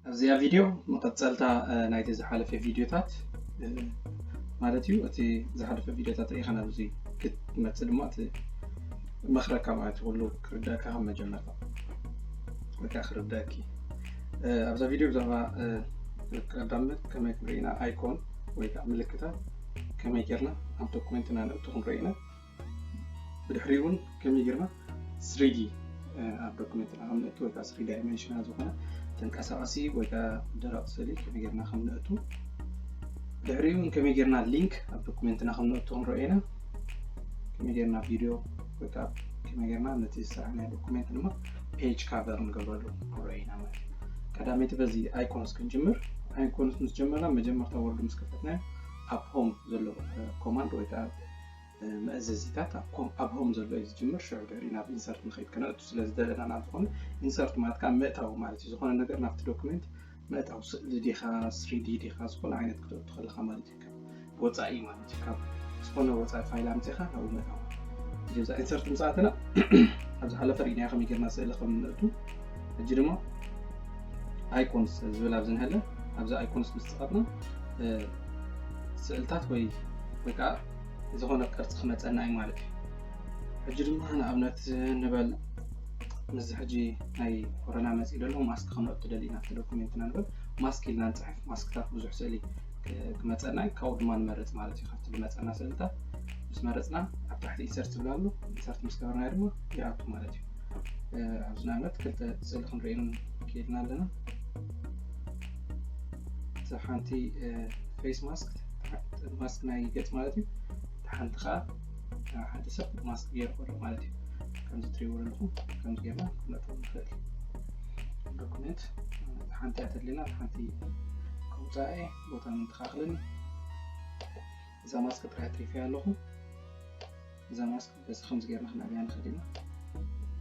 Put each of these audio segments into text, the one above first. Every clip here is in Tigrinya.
ኣብዚኣ ቪድዮ መቐጸልታ ናይቲ ዝሓለፈ ቪድዮታት ማለት እዩ። እቲ ዝሓለፈ ቪድዮታት ርኢኻ ናብዚ ክትመጽእ ድማ እቲ መኽረካ ማለት ኩሉ ክርዳእካ ካብ መጀመርታ ወይ ከዓ ክርዳእኪ። ኣብዛ ቪድዮ ብዛዕባ ቀዳመት ከመይ ክንርኢ ኢና፣ ኣይኮን ወይ ከዓ ምልክታት ከመይ ጌርና ኣብ ዶኩሜንትና ነእቱ ክንርኢ ኢና። ብድሕሪኡ እውን ከመይ ጌርና ስሪዲ ኣብ ዶኩሜንትና ከም ነእቱ ወይ ከዓ ስሪ ዳይሜንሽናል ዝኾነ ተንቀሳቐሲ ወይ ከዓ ደረቕ ስእሊ ከመይ ጌርና ከም ነእቱ፣ ድሕሪኡ እውን ከመይ ጌርና ሊንክ ኣብ ዶኩሜንትና ከም ነእቱ ክንርኢ ኢና። ከመይ ጌርና ቪድዮ ወይ ከዓ ከመይ ጌርና ነቲ ዝሰራሕናዮ ዶኩሜንት ድማ ፔጅ ካቨር ንገብረሉ ክንርኢ ኢና ማለት እዩ። ቀዳመይቲ በዚ ኣይኮንስ ክንጅምር። ኣይኮንስ ምስ ጀመርና መጀመርታ ወርድ ምስ ከፈትና ኣብ ሆም ዘሎ ኮማንድ ወይ ከዓ መእዘዚታት ኣብ ሆም ዘሎ እዩ ዝጅምር። ሽዑ ድሕሪ ናብ ኢንሰርት ንኸይድ ክነእቱ ስለ ዝደለና ናብ ዝኾነ ኢንሰርት ማለት ከዓ ምእታው ማለት እዩ። ዝኾነ ነገር ናብቲ ዶክመንት ምእታው፣ ስእሊ ዲኻ፣ ስሪዲ ዲኻ፣ ዝኾነ ዓይነት ክተእቱ ከለኻ ማለት እዩ። ወፃኢ ማለት እዩ። ካብ ዝኾነ ወፃኢ ፋይል ኣምፂኻ ናብኡ ምእታው። እዛ ኢንሰርት ምፅኣትና ኣብ ዝሓለፈ ርኢናዮ ከመይ ጌርና ስእሊ ከም ንእቱ። ሕጂ ድማ ኣይኮንስ ዝብል ኣብዚ ንሃለ፣ ኣብዚ ኣይኮንስ ምስ ፀቐጥና ስእልታት ወይ ወይ ከዓ ዝኾነ ቅርፂ ክመፀና እዩ ማለት እዩ። ሕጂ ድማ ንኣብነት ንበል ምስዚ ሕጂ ናይ ኮሮና መፂኡ ዘሎ ማስክ ክነእቱ ደሊና ኣብቲ ዶኩሜንትና ንበል ማስክ ኢልና ንፅሕፍ። ማስክታት ብዙሕ ስእሊ ክመፀና እዩ፣ ካብኡ ድማ ንመርፅ ማለት እዩ። ካብቲ ዝመፀና ስእልታት ምስ መረፅና ኣብ ታሕቲ ኢንሰርት ዝብል ኣሎ። ኢንሰርት ምስ ገበርናዮ ድማ ይኣቱ ማለት እዩ። ኣብዚ ንኣብነት ክልተ ስእሊ ክንርእየን ክኢልና ኣለና። እዛ ሓንቲ ፌስ ማስክ፣ ማስክ ናይ ገፅ ማለት እዩ። እታ ሓንቲ ከዓ ሓንቲ ሰብ ማስክ ገይሩ ከሎ ማለት እዩ። ከምዚ ትሪእዎ ዘለኹም ከምዚ ጌርና ክነእትዎ ንኽእል። ዶኩሜንት ሓንቲ እያ ተድልየና፣ ሓንቲ ከውፅኣ እየ፣ ቦታ ምንተኻኽለኒ። እዛ ማስክ ጥራይ ኣትሪፈያ ኣለኹ። እዛ ማስክ በዚ ከምዚ ጌርና ክነዕብያ ንኽእል ኢና።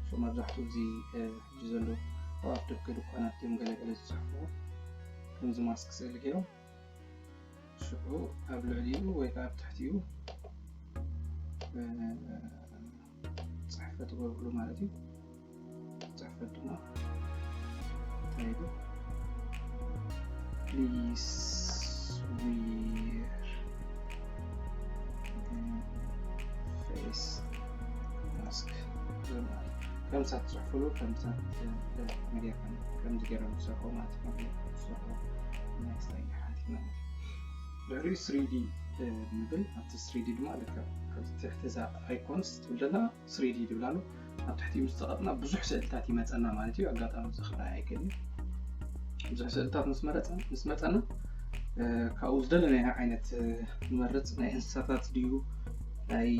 እሱ መብዛሕትኡ እዚ ሕጂ ዘሎ ኣብ ደገ ድኳናት እዮም ገለገለ ዝፅሕፍዎ። ከምዚ ማስክ ስእሊ ገይሮም ሽዑ ኣብ ልዕሊኡ ወይ ከዓ ኣብ ትሕቲኡ ፅሕፈት ገብርሉ ማለት እዩ። ፅሕፈት ድማ እንታይ ኢሉ please wear face mask ዝብል ማለት እዩ። ከምሳ ትፅሕፍሉ ከምሳ መዲያ ከምዚ ገይሮም ዝሰርሑ ማለት እዩ። መዲያ ዝሰርሑ ናይ ስታይል ሓቲት ማለት እዩ። ድሕሪኡ ስሪዲ ንብል። ኣብቲ ስሪዲ ድማ ልክዕ ኣብ ትሕቲ እዛ ኣይኮንስ ትብል ዘላ ስሪዲ ትብል ኣሎ። ኣብ ትሕቲኡ ምስ ተቐጥና ብዙሕ ስእልታት ይመፀና ማለት እዩ። ኣጋጣሚ እዚ ክረኣይ ኣይክእልን። ብዙሕ ስእልታት ምስ መረፀ ምስ መፀና ካብኡ ዝደለናዮ ዓይነት ንመርፅ። ናይ እንስሳታት ድዩ፣ ናይ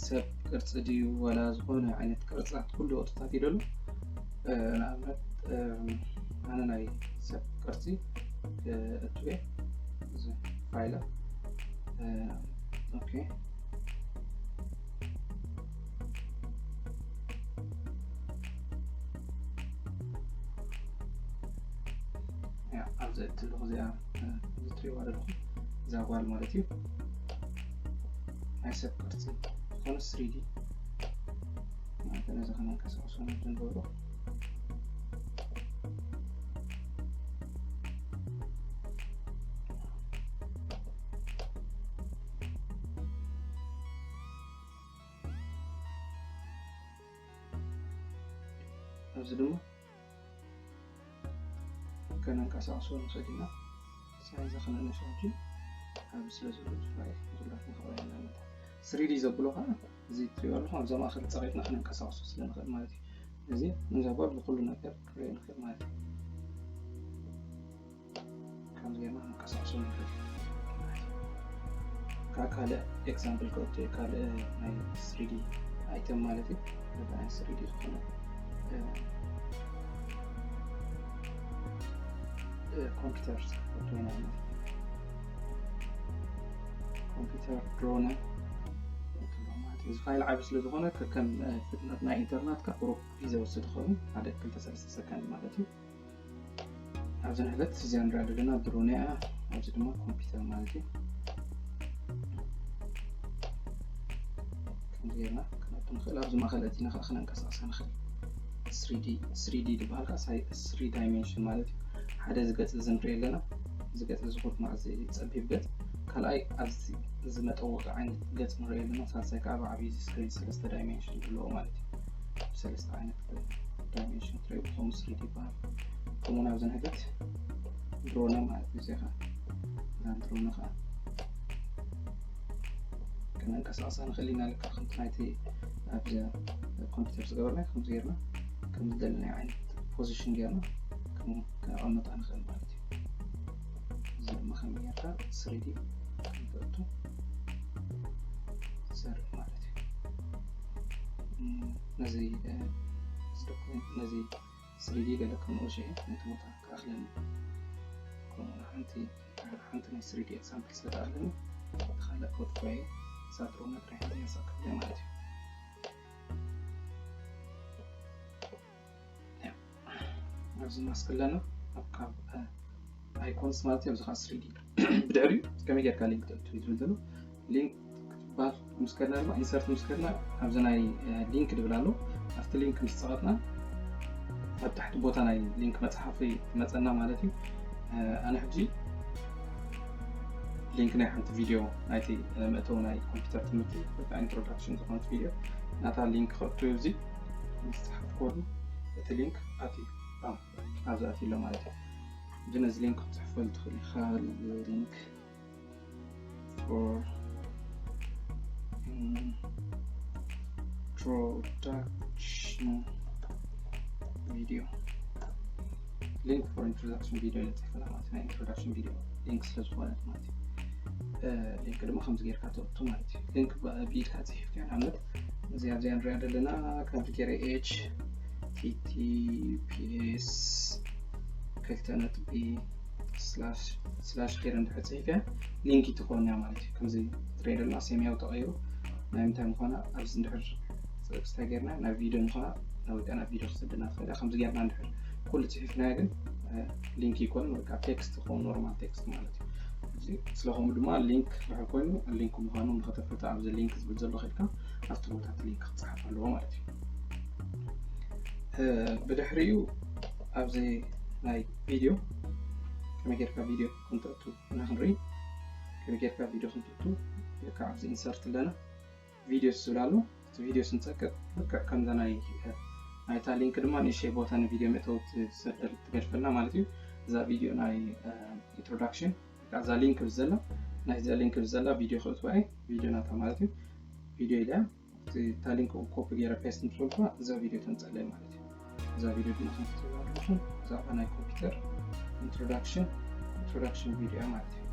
ሰብ ቅርፂ ድዩ፣ ዋላ ዝኾነ ዓይነት ቅርፅታት ኩሉ ቅርፅታት ይደሉ። ንኣብነት ኣነ ናይ ሰብ ቅርፂ ክእትው እየ። እዚ ፋይላ ኦኬ። ኣብዚ እትልኹ እዚኣ እዚ ትሪእዋ ዘለኹም እዛ ጓል ማለት እዩ። ናይ ሰብ ቅርፂ ዝኾነ ስሪዲ ማለት ነዚ ከነንቀሳቕሶ ንብሎ። ኣብዚ ድማ ከነንቀሳቕሶ ንኽእል ኢና። ሳይዝ ከነንእሶ ሕጂ ኣብ ስለ ዘሎ ፋይል ዝብላት ንኽእል ኢና። ስሪዲ ዘብሎ ከዓ እዚ ትሪኦ ኣለኹም ኣብዛ ማእኸል ፀቒጥና ከነንቀሳቕሶ ስለ ንኽእል ማለት እዩ። እዚ ንዛ ጓል ብኩሉ ነገር ክንሪኦ ንኽእል ማለት እዩ። ከምዚ ጌርና ክንቀሳቕሶ ንኽእል። ካብ ካልእ ኤግዛምፕል ክወስድ ካልእ ናይ ስሪዲ ኣይተም ማለት እዩ። ናይ ስሪዲ ዝኾነ ኮምፒውተር ኮይና ኮምፒውተር ድሮነ እዚ ፋይል ዓቢ ስለ ዝኾነ ከም ፍጥነት ናይ ኢንተርነት ካብ ቁሩብ ግዜ ወስድ ይኸውን፣ ሓደ ክልተ ሰለስተ ሰከንድ ማለት እዩ። ኣብዚ ንሕለት እዚኣ ንሪኣ ዘለና ድሮን እያ። ኣብዚ ድማ ኮምፒውተር ማለት እዩ። ከምዚ ጌርና ክንኣቱ ንኽእል። ኣብዚ ማእኸል ኣእቲና ከዓ ክነንቀሳቕሳ ንኽእል። ስሪዲ ዝበሃል ከዓ ስሪ ዳይሜንሽን ማለት እዩ። ሓደ እዚ ገጽ እዚ ንርኢ ኣለና። እዚ ገጽ እዚ ኩሉ መዓዝ ጸቢብ ገጽ። ካልኣይ ኣብዚ እዚ መጠወቒ ዓይነት ገጽ ንርኢ ኣለና። ሳልሳይ ከዓ ብዓብዪ እዚ ስክሪን ሰለስተ ዳይሜንሽን ዘለዎ ማለት እዩ። ሰለስተ ዓይነት ዳይሜንሽን ትሪኡ ከምኡ ስሪዲ ይበሃል። ከምኡ ናብዚ ንሕገት ድሮነ ማለት እዩ። እዚኣ ከዓ ድሮነ ከዓ ከነንቀሳቕሳ ንኽእል ኢና። ልክዕ ከምቲ ናይቲ ኣብዚ ኮምፒውተር ዝገበርና ከምዚ ጌርና ከም ዝደለናዮ ዓይነት ፖዚሽን ጌርና ከም ከነቐምጣ ንኽእል ማለት እዩ። እዚ ድማ ከመይ ጌርካ ስሪዲ ከም ተእቱ ዘርኢ ማለት እዩ። እም፣ ነዚ፣ እ፣ እዚ ዶኩሜንት ነዚ ስሪዲ ገለ ከም ንኡሽየ ነቲ ቦታ ክኣኽለኒ ከምኡ ሓንቲ ሓንቲ ናይ ስሪዲ ኤግዛምፕል ስለ ትኣኽለኒ እቲ ካልእ ፖርትፎሊዮ ሳትሮና ጥራይ ሓንቲ ያሳክብ ማለት እዩ። ኣብዚ ማስክ ኣለና ኣብ ካብ ኣይኮንስ ማለት እዩ። ኣብዚ ከዓ ስሪዲ ብድሕሪኡ ከመይ ጌርካ ሊንክ ተእቱ እዩ ዝብል ዘሎ። ሊንክ ክትባል ምስ ከድና ድማ ኢንሰርት ምስ ከድና ኣብዚ ናይ ሊንክ ድብል ኣሎ። ኣብቲ ሊንክ ምስ ጸቐጥና ኣብ ታሕቲ ቦታ ናይ ሊንክ መጽሓፊ መጸና ማለት እዩ። ኣነ ሕጂ ሊንክ ናይ ሓንቲ ቪድዮ ናይቲ መእተዊ ናይ ኮምፒውተር ትምህርቲ ወይ ከዓ ኢንትሮዳክሽን ዝኾነት ቪድዮ ናታ ሊንክ ከእቱ እዩ። እዚ ምስ ጸሓፍኩ እቲ ሊንክ ኣትዩ ኣብዚ ኣትዩ ኣሎ ማለት እዩ። ግን እዚ ሊንክ ክትጽሕፈሉ ትኽእል ኢኻ። ሊንክ for introduction video link for introduction video ኢለ ጽሒፈላ ማለት ናይ ኢንትሮዳክሽን ቪድዮ ሊንክ ስለ ዝኾነት ማለት እዩ። ሊንክ ድማ ከምዚ ጌርካ ተወቱ ማለት እዩ። ሊንክ ብኢድካ ጽሒፍካ ንኣብነት እዚኣ ኣብዚኣ ንሪኣ ዘለና ከምዚ ገይረ ኤች ቲ ቲ ፒ ኤስ ክልተ ነጥቢ ስላሽ ገይረ እንድሕር ጽሒፈ ሊንክ ትኾንያ ማለት እዩ። ከምዚ ትሪኦ ዘለና ሰማያዊ ተቐይሩ ናይ ምንታይ ምዃና ኣብዚ እንድሕር ስታይ ጌርና ናብ ቪድዮ ምዃና ወይ ከዓ ናብ ቪድዮ ክሰደና ትኽእል እያ። ከምዚ ጌርና እንድሕር ኩሉ ጽሒፍናዮ ግን ሊንክ ይኮን ወይ ከዓ ቴክስት ይኸውን ኖርማል ቴክስት ማለት እዩ። እዚ ስለኸምኡ ድማ ሊንክ ድሕር ኮይኑ ሊንክ ምዃኑ ንኸተፍልጣ ኣብዚ ሊንክ ዝብል ዘሎ ከድካ ኣብቲ ቦታ እቲ ሊንክ ክፀሓፍ ኣለዎ ማለት እዩ። ብድሕሪኡ ኣብዚ ናይ ቪድዮ ከመይ ጌርካ ቪድዮ ክንተእቱ እና ክንርኢ። ከመይ ጌርካ ቪድዮ ክንተእቱ ልክዕ ኣብዚ ኢንሰርት ኣለና ቪዲዮ ዝብል ኣሎ። እቲ ቪዲዮ ስንፀቅጥ ልክዕ ከምዛ ናይ ናይታ ሊንክ ድማ ንእሽተይ ቦታ ንቪድዮ መእተዊ ትገድፈልና ማለት እዩ። እዛ ቪድዮ ናይ ኢንትሮዳክሽን እዛ ሊንክ ብዘላ ናይዛ ሊንክ ብዘላ ቪድዮ ክእትዋ እየ። ቪድዮ ናታ ማለት እዩ። ቪድዮ ኢለ እታ ሊንክ ኮፒ ገይረ ፔስት ምስ በልኩዋ እዛ ቪድዮ ተምፀለይ ማለት እዩ። እዛ ቪድዮ ድማ ከም ትሪእዋ ዘለኹም ብዛዕባ ናይ ኮምፒውተር ኢንትሮዳክሽን ኢንትሮዳክሽን ቪድዮ ማለት እዩ።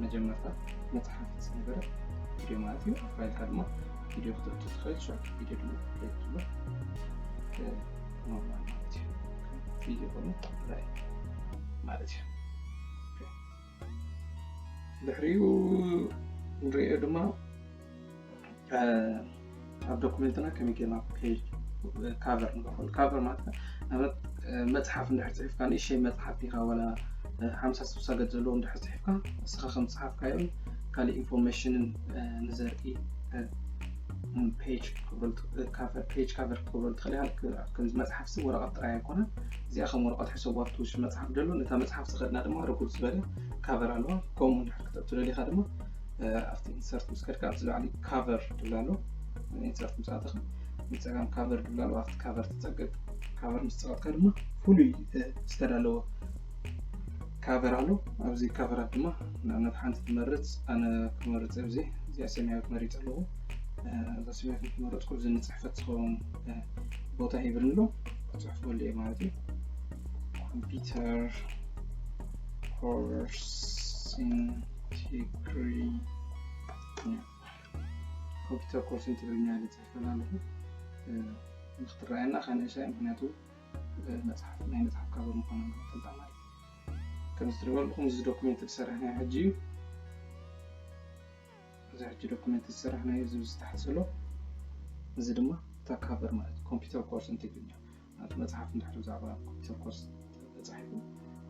መጀመርታ መፅሓፍ ዝነበረ ቪድዮ ማለት እዩ። ኣብ ፋይልካ ድማ ቪድዮ ክተእቱ ትኽእል። ሾርት ቪድዮ ድማ ፕሌይ ትብሎ ኖርማል ማለት እዩ። ቪድዮ ኮይኑ ራይ ማለት እዩ። ድሕሪኡ ንሪኦ ድማ ኣብ ዶኩሜንትና ከመይ ጌርና ፔጅ ካቨር ንገብረሉ። ካቨር ማለት ንኣብነት መፅሓፍ እንድሕር ፅሒፍካ ንእሽተይ መፅሓፍ ዲኻ ዋላ ሓምሳ ስልሳ ገፅ ዘለዎ እንድሕር ፅሒፍካ ንስኻ ከም ዝፀሓፍካዮን ካልእ ኢንፎርሜሽንን ንዘርኢ ፔጅ ፔጅ ካቨር ክገብረሉ ትኽእል ኢኻ። ከምዚ መፅሓፍ ሲ ወረቐት ጥራይ ኣይኮነን። እዚኣ ከም ወረቐት ሕሰብዋ ትውሽ መፅሓፍ ደሎ ነታ መፅሓፍ ዝኸድና ድማ ርጉድ ዝበለ ካቨር ኣለዋ። ከምኡ እንድሕር ክተእቱ ደሊኻ ድማ ኣብቲ ኢንሰርት ምስ ከድካ ኣብዚ ላዕሊ ካቨር ድብል ኣሎ። ኢንሰርት ምስ ኣተኻ ንፀጋም ካቨር ድብል ኣሎ። ኣብቲ ካቨር ትፀቅጥ። ካቨር ምስ ፀቀጥካ ድማ ፍሉይ ዝተዳለወ ካቨር ኣሎ። ኣብዚ ካቨራት ድማ ንኣብነት ሓንቲ ትመርፅ። ኣነ ክመርፅ ኣብዚ እዚኣ ሰማያዊት መሪፅ ኣለኹ። እዛ ሰማያዊት ምስ መረፅኩ እዚ ንፅሕፈት ዝኸውን ቦታ ሂብኒ ኣሎ። ክፅሕፈሉ እየ ማለት እዩ። ኮምፒውተር ኮርስ ኢን ትግርኛ ኮምፒውተር ኮርስ ኢን ትግርኛ ኢለ ፅሒፈላ ኣለኹ። ንክትረኣየና ከንእሳ ምክንያቱ መፅሓፍ ናይ መፅሓፍ ካቨር ምኳኑ ንክትፈልጣ ማለት እዩ። ከምዚ ትሪእዎ ኣለኹም እዚ ዶኩሜንት ዝሰራሕናዮ ሕጂ እዩ። እዚ ሕጂ ዶኩሜንት ዝሰራሕናዮ እዚ ኣብዚ ታሕቲ ዘሎ እዚ ድማ እታ ካቨር ማለት ኮምፒውተር ኮርስ ኢን ትግርኛ ናቱ መፅሓፍ እንድሕር ብዛዕባ ኮምፒውተር ኮርስ ተፃሒፉ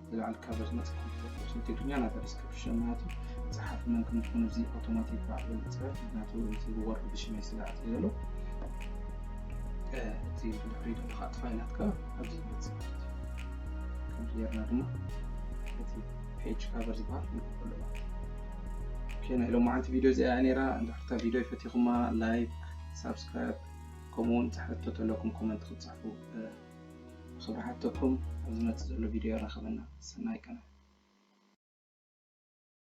ዝለዓል ካቨር ዝመፅእ ኮምፒውተር ኮርስ ኢን ትግርኛ ናታ ዲስክሪፕሽን ማለት እዩ። ፀሓፊ መን ከም ዝኾነ እዚ ኣውቶማቲክ ባዕሉ ዝፅሕፍ ምክንያቱ እዚ ወርድ ብሽመይ ስለ ኣትዩ ዘሎ እቲ ብድሕሪ ድማ ከዓ እቲ ፋይላት ከዓ ኣብዚ ይመፅእ ማለት እዩ። ከም ጌርና ድማ እቲ page cover ዝበሃል ክንከፍሎ ማለት እዩ። ኦኬ፣ ናይ ሎማዓንቲ ቪድዮ እዚኣ እያ ነይራ። እንድሕር እታ ቪድዮ ይፈቲኹማ፣ like፣ subscribe ከምኡ እውን ሕቶ ተለኩም comment ክትፅሕፉ ብክብሪ ሓተኩም። ኣብ ዝመፅእ ዘሎ ቪድዮ ይራኸበና። ሰናይ ቀነ።